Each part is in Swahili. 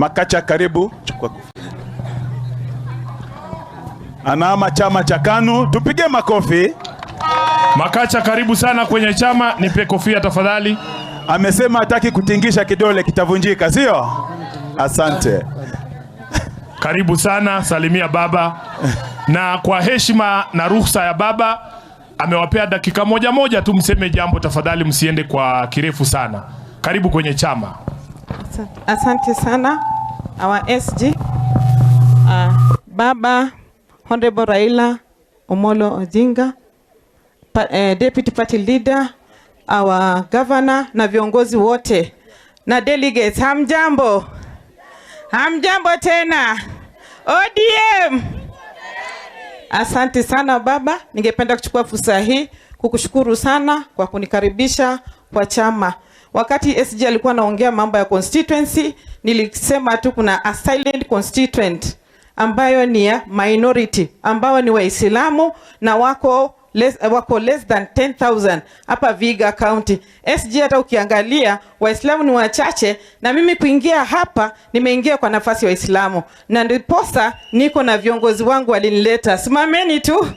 Makacha, karibu. Chukua kofia. Anahama chama cha KANU, tupige makofi. Makacha, karibu sana kwenye chama. Nipe kofia tafadhali. Amesema hataki kutingisha kidole, kitavunjika, sio? Asante. Karibu sana, salimia baba. Na kwa heshima na ruhusa ya baba, amewapea dakika moja moja tu, mseme jambo tafadhali, msiende kwa kirefu sana. Karibu kwenye chama. Asante sana, our SG, Baba Honorable Raila Omolo Odinga, Deputy Party Leader, our Governor na viongozi wote na delegates, hamjambo? Hamjambo tena? ODM. Asante sana baba, ningependa kuchukua fursa hii kukushukuru sana kwa kunikaribisha kwa chama. Wakati SG alikuwa anaongea mambo ya constituency, nilisema tu kuna a silent constituent ambayo ni ya minority ambao ni Waislamu na wako less than 10,000 hapa Vihiga County. SG, hata ukiangalia Waislamu ni wachache, na mimi kuingia hapa nimeingia kwa nafasi ya Waislamu, na ndiposa niko na viongozi wangu walinileta. Simameni tu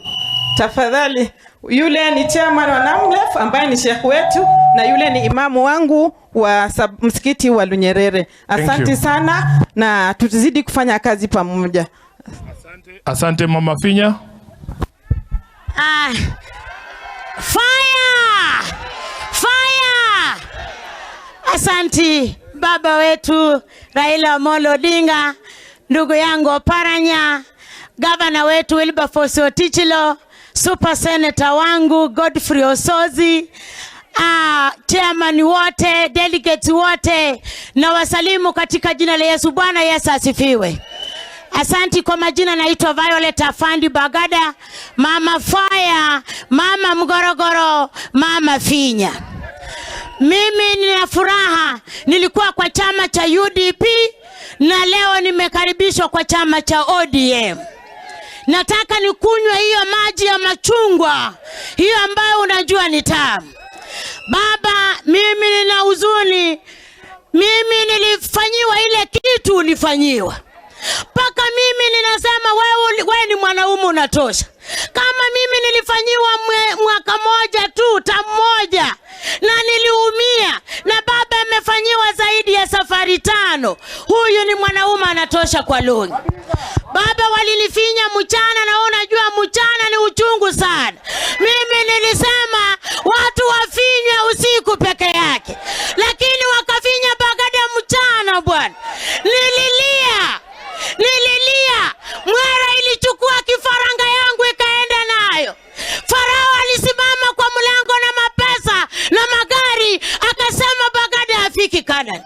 tafadhali. Yule ni chairman wa NAMLEF ambaye ni shekh wetu, na yule ni imamu wangu wa msikiti wa Lunyerere. Asante You. Sana na tutazidi kufanya kazi pamoja. Asante Mama Finya. Ah, fire! Fire! Asanti baba wetu Raila Amolo Odinga, ndugu yangu Oparanya, gavana wetu Wilberforce Ottichilo, super senator wangu Godfrey Osotsi, chairman wote, delegates wote, na wasalimu katika jina la Yesu. Bwana Yesu asifiwe. Asanti. Kwa majina naitwa Violet Afandi Bagada, Mama Fire, Mama Mgorogoro, Mama Finya. Mimi nina furaha, nilikuwa kwa chama cha UDP na leo nimekaribishwa kwa chama cha ODM. Nataka nikunywe hiyo maji ya machungwa, hiyo ambayo unajua ni tamu. Baba, mimi nina huzuni, mimi nilifanyiwa ile kitu ulifanyiwa mpaka mimi ninasema wewe ni mwanaume unatosha. Kama mimi nilifanyiwa mwaka moja tu term moja na niliumia, na baba amefanyiwa zaidi ya safari tano, huyu ni mwanaume anatosha kwa longi. Baba, walinifinya mchana, na wewe unajua mchana ni uchungu sana. Mimi nilisema watu wafinywe usiku peke yake, lakini wakafinya Bagada mchana bwana. Nililia, nililia. Mwera ilichukua kifaranga yangu ikaenda nayo. Farao alisimama kwa mlango na mapesa na magari, akasema Bagada hafiki Canaan.